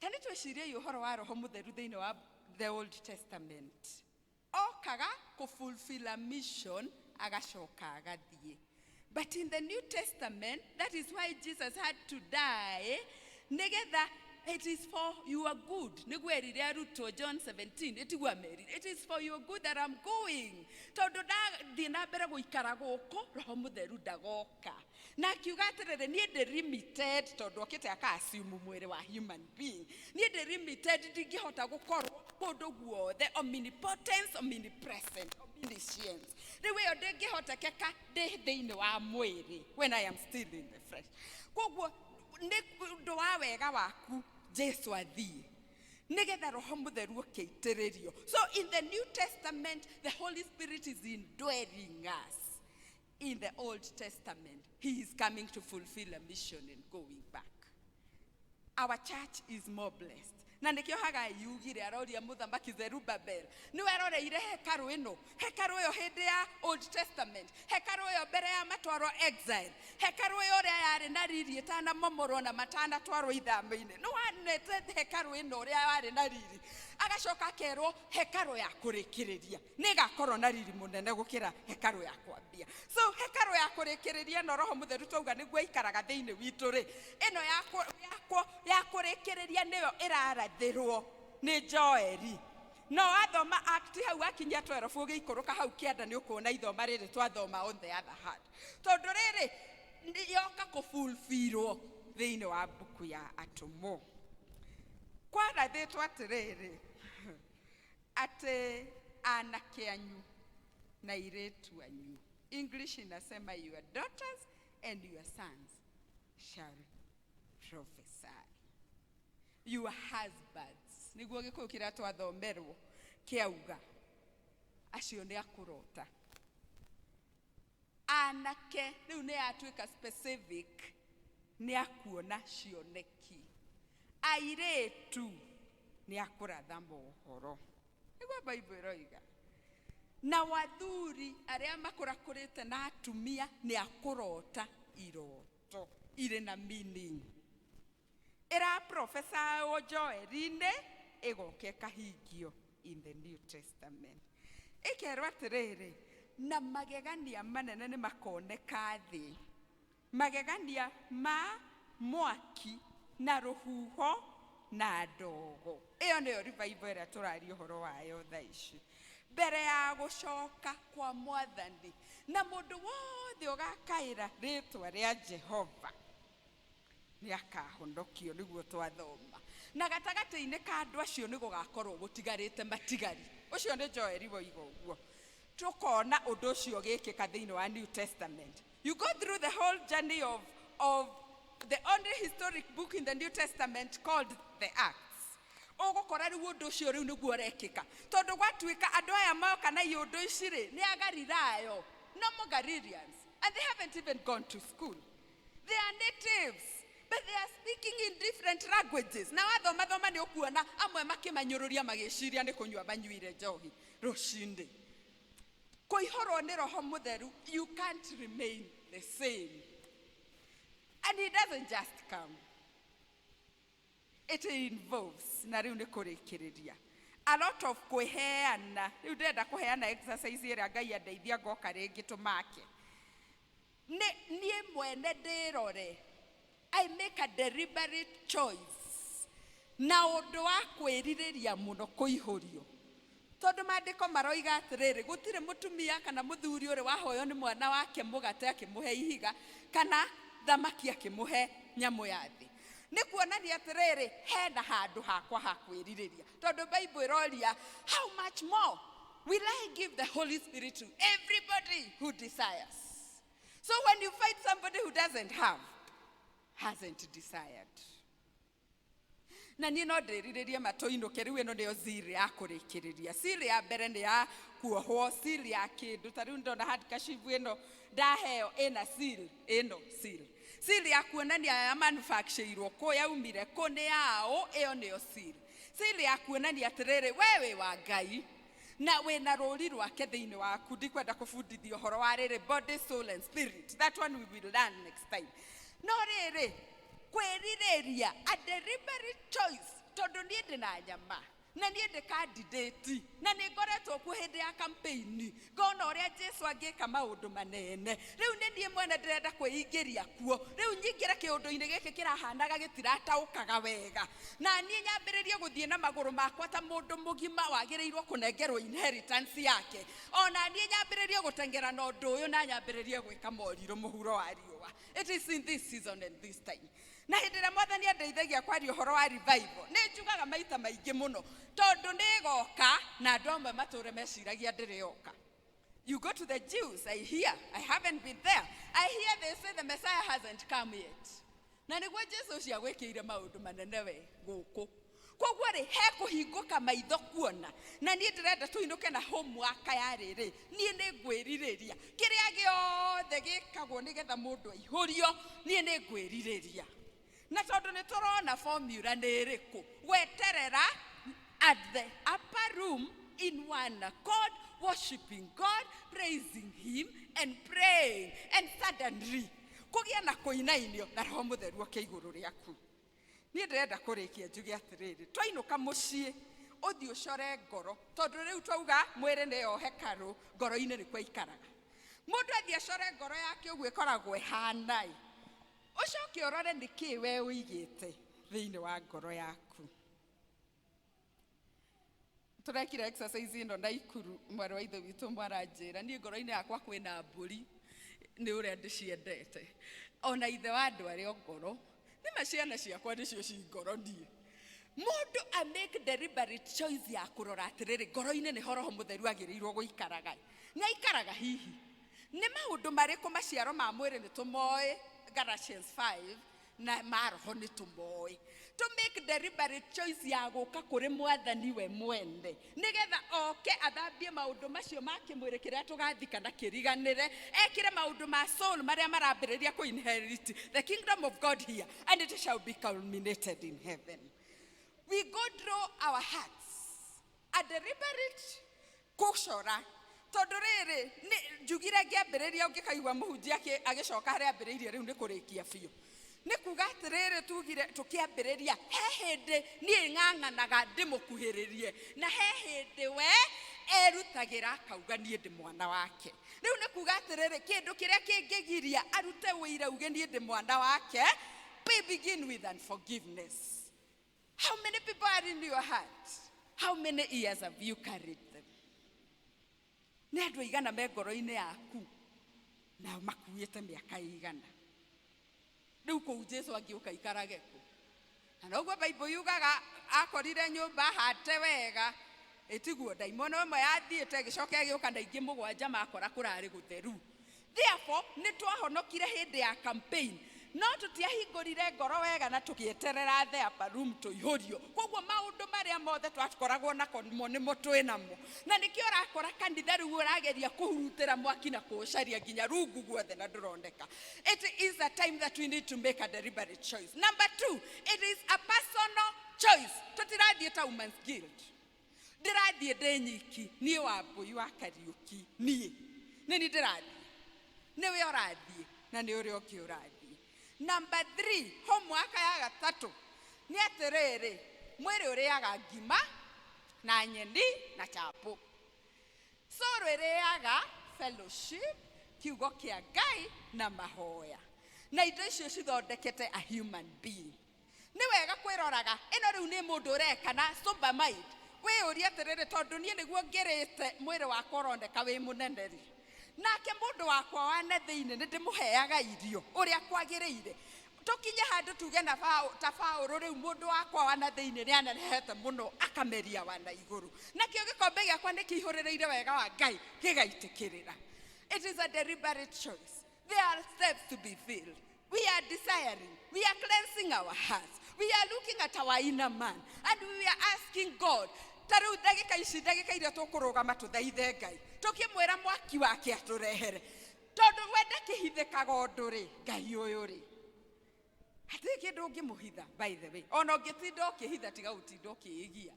Ta nĩ twĩciriei ũhoro wa Roho Mũtheru thĩinĩ wa the Old Testament. Okaga kũfulfill a mission, agacoka agathiĩ. But in the New Testament, that is why Jesus had to die, nĩgetha it is for your good. Nĩguo erire arutwo John 17, ĩtiguo amerire, "It is for your good that I'm going, tondũ ndathiĩ na mbere gũikara gũkũ, Roho Mũtheru ndagoka." Na akiuga atĩrĩrĩ, niĩ ndĩ limited, tondũ okĩte aka-assume mwĩrĩ wa human being. Niĩ ndĩ limited, ndingĩhota gũkorwo kũndũ guothe, omnipotence, omnipresent, omniscience. Rĩu ĩyo ndĩngĩhotekeka ndĩ thĩinĩ wa mwĩrĩ, when I am still in the flesh. Koguo nĩ ũndũ wa wega waku Jesu athiĩ nĩgetha Roho Mũtheru ũkĩitĩrĩrio. So in the New Testament, the Holy Spirit is indwelling us. In the Old Testament, he is coming to fulfill a mission and going back. Our church is more blessed. Na nĩkĩo Hagai yugire aroria Mũthamaki Zerubabel, nĩwe eroreire hekarũ ĩno, hekarũ ĩyo hĩndĩ ya Old Testament, hekarũ ĩyo mbere ya matwarwo exile, hekarũ ĩyo ũrĩa yarĩ na riri ĩtanamomorwo na matanatwarwo ithama-inĩ. Nĩ wonete hekarũ ĩno ũrĩa yarĩ na riri. Agacoka akerwo hekarũ ya kũrĩkĩrĩria nĩ ĩgakorwo na riri mũnene gũkĩra hekarũ ya kwambia. So hekarũ ya kũrĩkĩrĩria ĩno Roho Mũtheru twauga nĩguo aikaraga thĩinĩ witũ rĩ, ĩno ya kũrĩkĩrĩria nĩyo ĩrarathĩrwo nĩ Joeli. No wathoma Act hau akinyia 12 ũgĩikũrũka hau kĩanda nĩ ũkuona ithoma rĩrĩ twathoma on the other hand. Tondũ rĩrĩ yoka kũfulfillwo thĩinĩ wa mbuku ya Atũmwo. Kwarathĩtwo atĩrĩrĩ, atĩ anake anyu na airĩtu anyu, English inasema your daughters and your sons shall prophesy. Your husbands, nĩguo Gĩkũyũ kĩrĩa twathomerwo kĩauga, acio nĩ akũrota. Anake, rĩu nĩ yatuĩka specific, nĩ akuona cioneki. Airĩtu nĩ akũratha mohoro. Nĩguo Bible ĩroiga. Na wathuri arĩa makũrakũrĩte na atumia nĩ akũrota iroto irĩ na meaning. Ĩra prophesy Joeli-inĩ, ĩgoka ĩkahingio in the New Testament. Ĩkerwo atĩrĩrĩ, na magegania manene nĩ makoneka thĩ. Magegania ma mwaki na rũhuho na ndogo. Ĩyo nĩyo revival ĩrĩa tũraria ũhoro wayo thaa ici. Mbere ya gũcoka kwa Mwathani, na mũndũ wothe ũgakaĩra rĩtwa rĩa Jehova nĩ akahonokio, nĩguo twathoma. Na gatagatĩ-inĩ ka andũ acio nĩ gũgakorwo gũtigarĩte matigari. Ũcio nĩ Joeli woiga ũguo. Tũkona ũndũ ũcio ũgĩkĩka thĩinĩ wa New Testament. You go through the whole journey of the only historic book in the New Testament called the Acts. Ũgũkora rĩu ũndũ ũcio rĩu nĩguo ũrekĩka. Tondũ gwatuĩka andũ aya moka na iũndũ ici rĩ, nĩ Agalilaya, no Galileans, and they haven't even gone to school. They are natives, but they are speaking in different languages. Na wathoma thoma nĩ ũkuona amwe makĩmanyũrũria magĩciria nĩ kũnyua manyuire njohi rũcinĩ. Kũihũrwo nĩ Roho Mũtheru, you can't remain the same. And he doesn't just come. It involves, na rĩu nĩ kũrĩkĩrĩria, a lot of kwĩheana. Rĩu ndĩrenda kũheana exercise ĩrĩa Ngai andeithia ngoka rĩngĩ tũmake. Nĩ niĩ mwene ndĩrore, I make a deliberate choice na ũndũ wa kwĩrirĩria mũno kũihũrio. Tondũ maandĩko maroiga atĩrĩrĩ, gũtirĩ mũtumia kana mũthuri ũrĩ wahoywo nĩ mwana wake mũgate akĩmũhe ihiga, kana thamaki akĩmũhe nyamũ ya thĩ. Nĩ kuonania atĩrĩrĩ, hena handũ hakwa ha kwĩrirĩria. Tondũ Bible ĩroria, how much more will I give the Holy Spirit to everybody who desires? So when you find somebody who doesn't have, hasn't desired. Na niĩ no ndĩrirĩrie matũinũke. Rĩu ĩno nĩyo ziri ya kũrĩkĩrĩria. Siri ya mbere nĩ ya kuohwo, siri ya kĩndũ ta rĩu ndona handkerchief ĩno ndaheo ĩna seal ĩno, seal ya kuonania ya manufactureirwo kũ, yaumire kũ, nĩ yaũ. Ĩyo nĩyo seal. Seal ya kuonania atĩrĩrĩ, we wĩ wa Ngai na wĩna rũri rwake thĩinĩ waku. Ndikwenda kũbundithia ũhoro wa rĩrĩ body, soul and spirit. That one we will learn next time. No rĩrĩ kwĩrirĩria, a deliberate choice, tondũ niĩ ndĩ na nyama na niĩ ndĩ candidate na nĩ ngoretwo kuo hĩndĩ ya campaign, ngona ũrĩa Jesu angĩka maũndũ manene. Rĩu nĩ niĩ mwene ndĩrenda kwĩingĩria kuo. Rĩu nyingĩre kĩũndũ-inĩ gĩkĩ kĩrahanaga gĩtirataũkaga wega, na niĩ nyambĩrĩrie gũthiĩ na magũrũ makwa ta mũndũ mũgima wagĩrĩirwo kũnengerwo inheritance yake. Ona niĩ nyambĩrĩrie gũteng'era na ũndũ ũyũ na nyambĩrĩrie gwĩka morirũ mũhuro wa riũa. It is in this season and this time. Na hĩndĩ ĩrĩa Mwathani andeithagia kwaria ũhoro wa revival, nĩ njugaga maita maingĩ mũno, tondũ nĩ ĩgoka na andũ amwe matũre meciragia ndĩrĩ yoka. You go to the Jews, I hear, I haven't been there, I hear they say the Messiah hasn't come yet. Na nĩguo Jesu ũcio agwĩkĩire maũndũ manene we gũkũ. Koguo rĩ, he kũhingũka maitho kuona. Na niĩ ndĩrenda tũinũke na homework ya rĩrĩ, niĩ nĩ ngwĩrirĩria kĩrĩa gĩothe gĩkagwo nĩgetha mũndũ aihũrio. Niĩ nĩ ngwĩrirĩria. Na tondũ nĩ tũrona formula nĩ ĩrĩkũ, gweterera at the upper room in one accord, worshiping God, praising him and praying, and suddenly kũgĩa na kũinainio na Roho Mũtheru oke igũrũ rĩaku. Niĩ ndĩrenda kũrĩkia njuge atĩrĩrĩ, twainũka mũciĩ ũthiĩ ũcore ngoro, tondũ rĩu twauga mwĩrĩ nĩyo hekarũ, ngoro-inĩ nĩkuo aikaraga. Mũndũ athiĩ acore ngoro yake ũguo ĩkoragwo ĩhana ĩ, ũcoke ũrore nĩkĩĩ we ũigĩte thĩinĩ wa ngoro yaku. Tũrekire exercise ĩno Naikuru, mwarĩ wa ithe witũ mwaranjĩra niĩ ngoro-inĩ yakwa kwĩna mbũri, nĩ ũrĩa ndĩciendete. Ona ithe wa andũ arĩa o ngoro, nĩma ciana ciakwa nĩcio ci ngoro niĩ. Mũndũ a make deliberate choice ya kũrora atĩrĩrĩ, ngoro-inĩ nĩho Roho Mũtheru agĩrĩirwo gũikaraga. Nĩ aikaraga hihi? Nĩ maũndũ marĩkũ maciaro ma mwĩrĩ nĩ tũmoĩ, Galatians 5, na ma roho nĩ tũmoĩ. To make deliberate choice ya gũka kũrĩ Mwathani we mwene, nĩgetha oke athambie maũndũ macio ma kĩmwĩrĩ kĩrĩa tũgathika na kĩriganĩre, ekĩre maũndũ ma soul marĩa marambĩrĩria kũ inherit the kingdom of God here, and it shall be culminated in heaven. We go draw our hearts a deliberate kũcora, tondũ rĩrĩ nĩ njugire ngĩambĩrĩria, ũngĩkaigua mũhunjia agĩcoka harĩa ambĩrĩirie rĩu nĩ kũrĩkia biũ. Nĩ kuga atĩrĩrĩ, tugire tũkĩambĩrĩria he hĩndĩ niĩ ng'ang'anaga ndĩmũkuhĩrĩrie, na he hĩndĩ we erutagĩra akauga niĩ ndĩ mwana wake. Rĩu nĩ kuga atĩrĩrĩ, kĩndũ kĩrĩa kĩngĩgiria arute ũira uge niĩ ndĩ mwana wake, we begin with unforgiveness. How many people are in your heart? How many years have you carried them? Nĩ andũ aigana me ngoro-inĩ yaku na makuĩte mĩaka ĩigana? Rĩu kũu Jesu angĩũka aikarage kũ? Na noguo Bible yugaga akorire nyũmba hate wega, ĩtiguo ndaimono ĩmwe yathiĩte ĩgĩcoka ĩgĩũka na ingĩ mũgwanja makora kũrarĩ gũtheru. Therefore, nĩ twahonokire hĩndĩ ya campaign, no tũtiahingũrire ngoro wega na tũgĩeterera the upper room tũihũrio. Koguo maũndũ marĩa mothe twakoragwo nako mo nĩmo twĩ namo, na nĩkĩo ũrakora kanitha rĩu ũrageria kũhurutĩra mwaki na kũũcaria nginya rungu guothe na ndũroneka. It is a time that we need to make a deliberate choice. Number two, it is a personal choice. Tũtirathiĩ ta Women's Guild, ndĩrathiĩ ndĩ nyiki, niĩ Wambũi wa Kariũki, niĩ nĩ ni ndĩrathiĩ, nĩwe ũrathiĩ na nĩ ũrĩa ũngĩ ũrathiĩ. Number three, homework ya gatatũ nĩ atĩrĩrĩ, mwĩrĩ ũrĩaga ngima na nyeni na chapo, soul ĩrĩaga fellowship, kiugo kĩa Ngai na mahoya, na indo icio cithondekete a human being. Nĩ wega kwĩroraga ĩno rĩu nĩ mũndũ ũreka na sober mind, wĩyũrie atĩrĩrĩ, tondũ niĩ nĩguo ngĩrĩte mwĩrĩ wakwa ũroneka wĩ mũnene rĩ, nake mũndũ wakwa wa na thĩinĩ nĩ ndĩmũheaga irio ũrĩa kwagĩrĩire? Tũkinye handũ tuge na ta Paũlũ, rĩu mũndũ wakwa wa na thĩinĩ nĩ anenehete mũno akameria wa na igũrũ, nakĩo gĩkombe gĩakwa nĩ kĩihũrĩrĩire wega wa Ngai gĩgaitĩkĩrĩra. It is a deliberate choice. There are steps to be filled. We are desiring, we are cleansing our hearts, we are looking at our inner man, and we are asking God. Ta rĩu ndagĩka ici, ndagĩka iria tũkũrũgama tũthaithe Ngai, tũkĩmwĩra mwaki wake atũrehere, tondũ wenda kĩhithĩkaga ũndũ rĩ, Ngai ũyũ rĩ, hatirĩ kĩndũ ũngĩmũhitha. By the way, ona ũngĩtinda ũkĩhitha, tiga gũtinda ũkĩĩgia.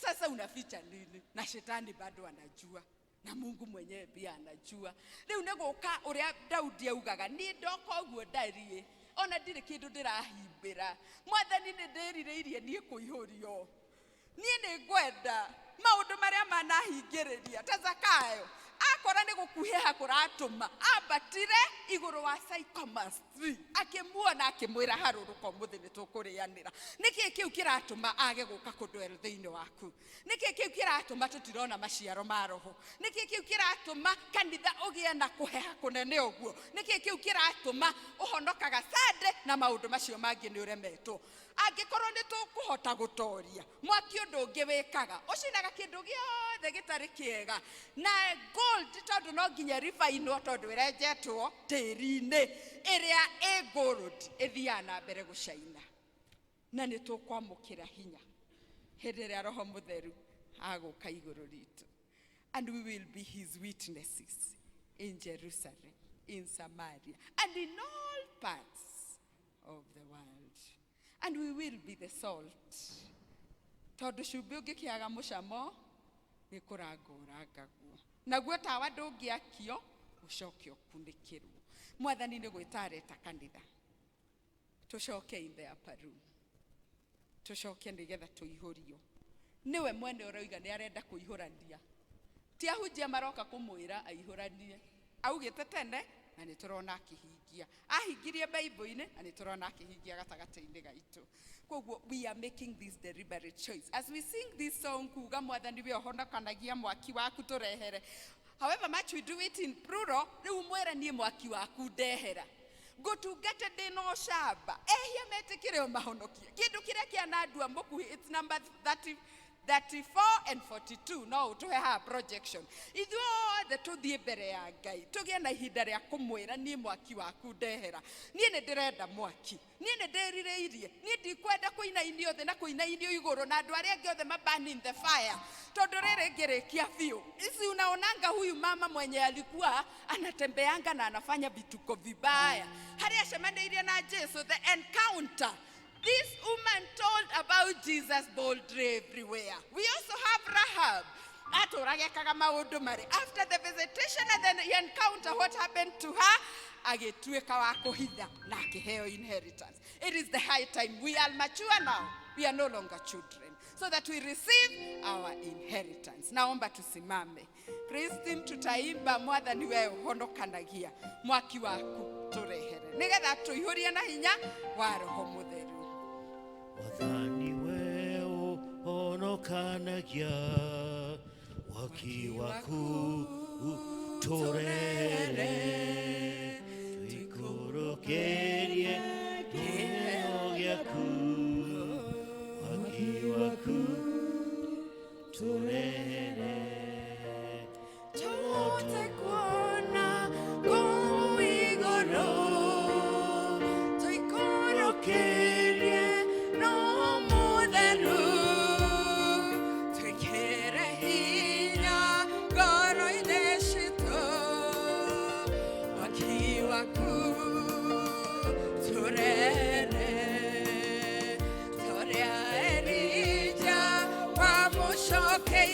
Sasa unaficha nini? Na shetani bado anajua na Mungu mwenyewe pia anajua. Rĩu nĩ gũka ũrĩa Daudi augaga, niĩ ndoka ũguo ndariĩ, ona ndirĩ kĩndũ ndĩrahimbĩra. Mwathani, nĩ ndĩrirĩirie niĩ kũihũrio, niĩ nĩ ngwenda maũndũ marĩa manahingĩrĩria. Ta Zakayo, akora nĩ gũkuhĩha kũratũma ambatire igũrũ wa sycamore tree, akĩmuona akĩmwĩra, harũrũka, ũmũthĩ nĩ tũkũrĩanĩra. Nĩkĩ kĩu kĩratũma age gũka kũndwero thĩinĩ waku? Nĩkĩ kĩu kĩratũma tũtirona maciaro ma Roho? Nĩkĩ kĩu kĩratũma kanitha ũgĩe na kũheha kũnene ũguo? Nĩkĩ kĩu kĩratũma ũhonokaga Sunday na maũndũ macio mangĩ nĩ ũremetwo? Angĩkorwo nĩ tũkũhota gũtoria mwaki, ũndũ ũngĩ wĩkaga, ũcinaga kĩndũ gĩothe gĩtarĩ kĩega na gold, tondũ no nginya ribainwo, tondũ ĩrenjetwo tĩri-inĩ, ĩrĩa ĩ gold ĩthiaga na mbere gũcaina. Na nĩ tũkwamũkĩra hinya hĩndĩ ĩrĩa Roho Mũtheru agũka igũrũ ritũ, and we will be his witnesses in Jerusalem, in Samaria and in all parts of the world. And we will be the salt. Tondũ cumbĩ ũngĩkĩaga mũcamo nĩ kũranga ũrangagwo. Naguo tawa ndũngĩakio ũcoke ũkunĩkĩrwo. Mwathani nĩ gwĩta areta kanitha. Tũcoke in the upper room. Tũcoke nĩgetha tũihũrio. Nĩwe mwene ũroiga nĩ arenda kũihũrania. Ti ahunjia maroka kũmwĩra aihũranie. Augĩte tene na nĩ tũrona akĩhingia. Ahingirie Bible-inĩ na nĩ tũrona akĩhingia gatagatĩ-inĩ gaitũ. Koguo we are making this deliberate choice. As we sing this song kuga Mwathani we ũhonokanagia mwaki waku tũrehere. However much we do it in plural, rĩu mwĩre niĩ mwaki waku ndehera. Ngũtungate ndĩna ũcamba. Ehia metĩkĩre ũmahonokie. Kĩndũ kĩrĩa kĩanandua mũkuhĩ, it's number 30, 34 and 42 no ũtũhe haha projection. Ithuothe tũthiĩ mbere ya Ngai tũgĩe na ihinda rĩa kũmwĩra niĩ mwaki waku ndehera. Niĩ nĩ ndĩrenda mwaki. Niĩ nĩ ndĩrirĩirie. Niĩ ndikwenda kũinainio thĩ na kũinainio igũrũ na andũ arĩa angĩ othe ma burn in the fire. Tondũ rĩrĩ ngĩrĩkia biũ. Isi unaonanga huyu mama mwenye alikuwa anatembeanga na anafanya vituko vibaya. Harĩa acemanĩirie na Jesu, the encounter. This woman told about Jesus boldly everywhere. We also have Rahab. Atũragekaga maũndũ marĩ. After the visitation and then the encounter, what happened to her? Agĩtuĩka wa kũhitha na akĩheo inheritance. It is the high time. We are mature now. We are no longer children. So that we receive our inheritance. Naomba tusimame. Praise team, tutaimba Mwathani we ũhonokanagia mwaki waku tũrehere nĩgetha tũihũrie na hinya wa Roho Mũtheru. Mwathani we ũhonokanagia mwaki waku tũrehere tũikũrũkĩrie kĩheo gĩaku mwaki waku tũrehere. Tũhote kuona kũu igũrũ, tũikũrũkĩrie Roho Mũtheru, twĩkĩre hinya ngoro-inĩ citũ, mwaki waku tũrehere, ta ũrĩa Elija wamũcoke.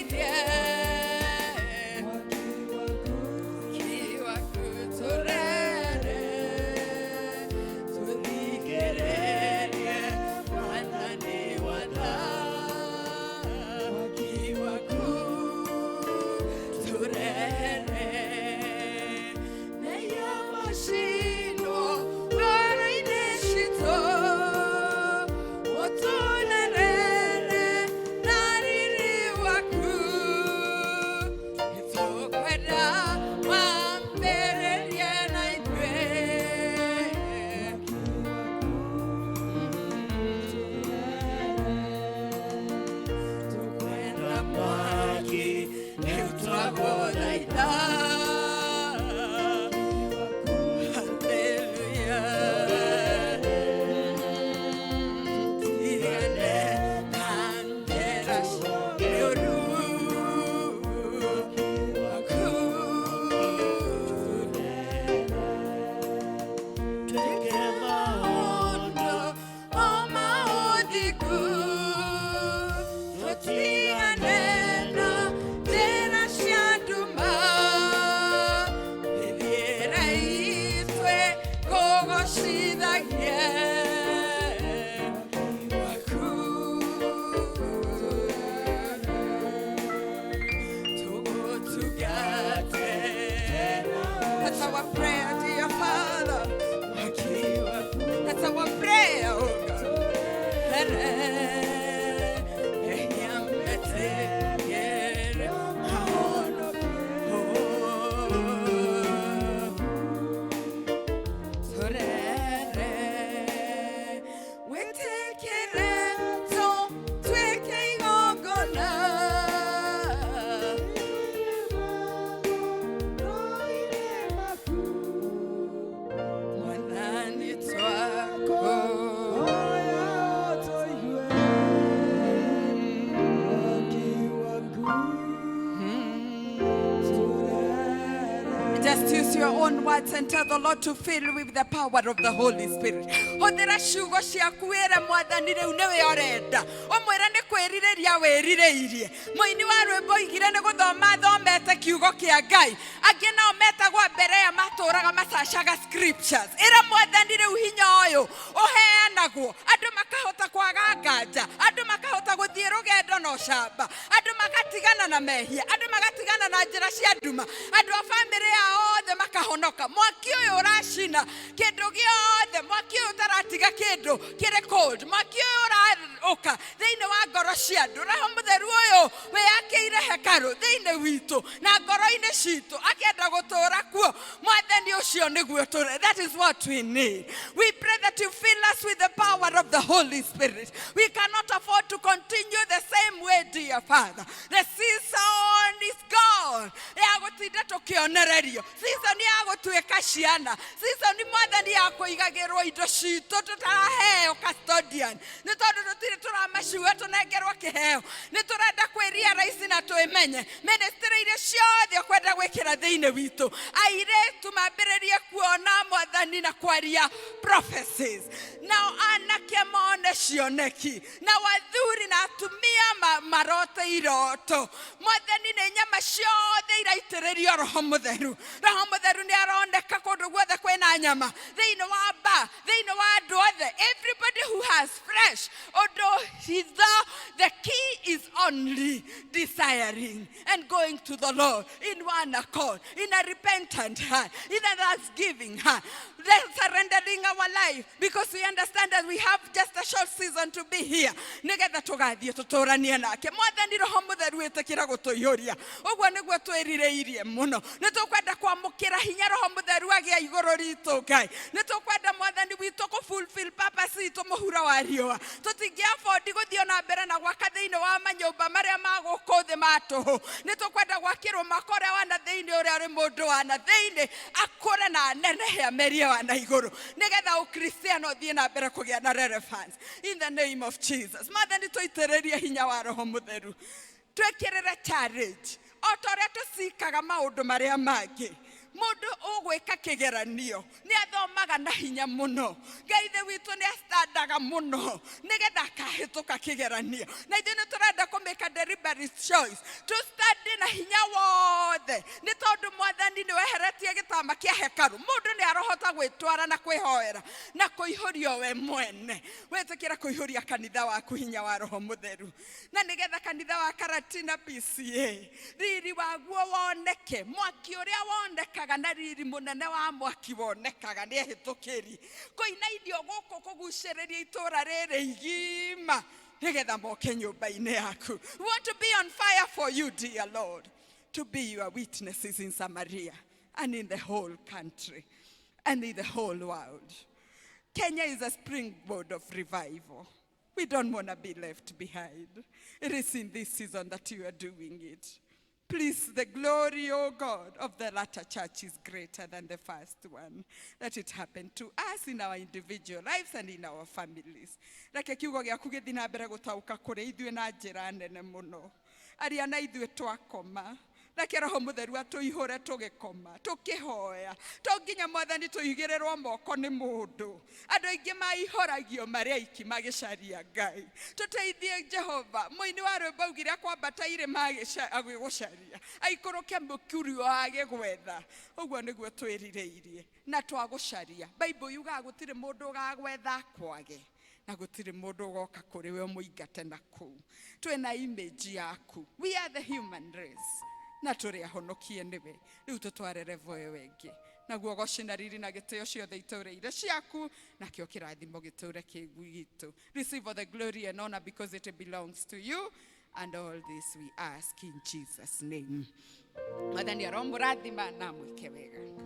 Just use your own words and tell the Lord to fill you with the power of the Holy Spirit. Hũthĩra ciugo ciaku wĩre Mwathani rĩu nĩwe ũrenda. Ũmwĩre nĩ kwĩrirĩria wĩrirĩirie. Mũini wa rwĩmbo oigire nĩ gũthoma athomete kiugo kĩa Ngai. Angĩ nao metagwo mbere ya matũraga macacaga scriptures. Ĩra Mwathani rĩu hinya ũyũ ũheanagwo. Andũ makahota kwaga nganja. Andũ makahota gũthiĩ rũgendo na ũcamba. Andũ magatigana na mehia. Andũ magatigana na njĩra cia nduma. Andũ a bamĩrĩ yao othe makahonoka. Mwaki ũyũ ũracina kĩndũ gĩothe, mwaki ũyũ ũtaratiga kĩndũ kĩrĩ cold, mwaki ũyũ ũraũka thĩinĩ wa ngoro cia andũ. Roho Mũtheru ũyũ wĩyakĩire hekarũ thĩinĩ witũ na ngoro-inĩ citũ, akĩenda gũtũũra kuo. Mwathani ũcio nĩguo tũre. That is what we need. We pray that you fill us with the power of the Holy Spirit. We cannot afford to continue the same way, dear Father. The season is gone ya gũtinda tũkĩonererio, season ya gũtuĩka ciana, season, Mwathani, ya kũigagĩrwo indo citũ tũtaraheo custodian nĩ tondũ tũtirĩ tũramacua tũnengerwo kĩheo. Nĩ tũrenda kwĩria na twĩmenye ministry iria ciothe ũkwenda gwĩkĩra thĩinĩ witũ. Airĩtu mambĩrĩrie kuona, Mwathani, na kwaria prophecies, nao anake mone cioneki, na wathuri na atumia marote iroto. Mwathani, nĩ nyama ciothe iraitĩrĩrio Roho Mũtheru. Roho Mũtheru nĩ aroneka kũndũ guothe kwĩna nyama, thĩinĩ wa ba, thĩinĩ wa andũ othe, everybody who has fresh ũndũ hitho. The key is only desiring and going to the Lord in one accord, in a repentant heart, in a thanksgiving heart, then surrendering our life because we understand that we have just a short season to be here, nigetha tũgathiĩ tũtũranie nake Mwathani. Roho Mũtheru, ĩtĩkĩra gũtũihũria. Ũguo nĩguo twĩrirĩirie mũno. Nĩ tũkwenda kwamũkĩra hinya Roho Mũtheru agĩa igũrũ ritũ. Ngai, nĩ tũkwenda, Mwathani witũ, kũ fulfill purpose itũ mũhuro wa riũa. Tũtingĩ afford gũthiĩ na mbere na gwaka thĩinĩ wa manyũmba marĩa ma gũkũ thĩ ma tũhũ. Nĩ tũkwenda gwakĩrwo mwaka ũrĩa wa na thĩinĩ, ũrĩa ũrĩ mũndũ wa na thĩinĩ akũre na anenehe amerie wa na igũrũ, nĩgetha ũkristiano ũthiĩ na mbere kũgĩa na relevance, in the name of Jesus. Mwathani, tũitĩrĩrie hinya wa Roho Mũtheru, twĩkĩrĩre challenge o ta ũrĩa tũcikaga maũndũ marĩa mangĩ. Mũndũ ũgwĩka kĩgeranio nĩ athomaga na hinya mũno. Ngai ithe witũ nĩ astandaga mũno nĩgetha akahĩtũka kĩgeranio, na ithuĩ nĩ tũrenda kũ make a deliberate choice to study na hinya wothe, nĩ tondũ, Mwathani, nĩ weheretie gĩtama kĩa hekarũ. Mũndũ nĩ arahota gwĩtwara na kwĩhoera na kũihũrio we mwene. Wĩtĩkĩra kũihũria kanitha waku hinya wa Roho Mũtheru, na nĩgetha kanitha wa Karatina PCA riri waguo woneke, mwaki ũrĩa wonekaga na riri mũnene wa mwaki wonekaga nĩ ehĩtũkĩri kũinainio gũkũ kũgucĩrĩria itũũra rĩrĩ igima, nĩgetha moke nyũmba-inĩ yaku. We want to be on fire for you, dear Lord, to be your witnesses in Samaria and in the whole country and in the whole world. Kenya is a springboard of revival. We don't want to be left behind. It is in this season that you are doing it. Please, the glory, O God, of the latter church is greater than the first one. Let it happen to us in our individual lives and in our families. Reke kiugo gĩaku gĩthiĩ na mbere gũtaũka kũrĩ ithuĩ na njĩra nene mũno. Aria na ithuĩ twakoma. Reke Roho Mũtheru atũihũre tũgĩkoma, tũkĩhoya. To nginya, Mwathani, tũigĩrĩrwo moko nĩ mũndũ. Andũ aingĩ maihũragio marĩ aiki magĩcaria Ngai. Tũteithie, Jehova. Mũini wa rwĩmbo augire akwambata irĩma agĩgũcaria, aikũrũke mũkurio agĩgwetha. Ũguo nĩguo twĩrirĩirie na twagũcaria. Bible yugaga gũtirĩ mũndũ ũgagwetha kwage, na gũtirĩ mũndũ ũgoka kũrĩ we ũmũingate na kũu. Twĩna image yaku. We are the human race na tũrĩ ahonokie nĩwe. Rĩu tũtware level ĩyo ĩngĩ, naguo goci na riri na gĩtĩo ciothe itũrĩire ciaku, nakĩo kĩrathimo gĩtũre kĩ gitũ. Receive all the glory and honor because it belongs to you, and all this we ask in Jesus' name. Mwathani aromũrathima na mwĩke wega.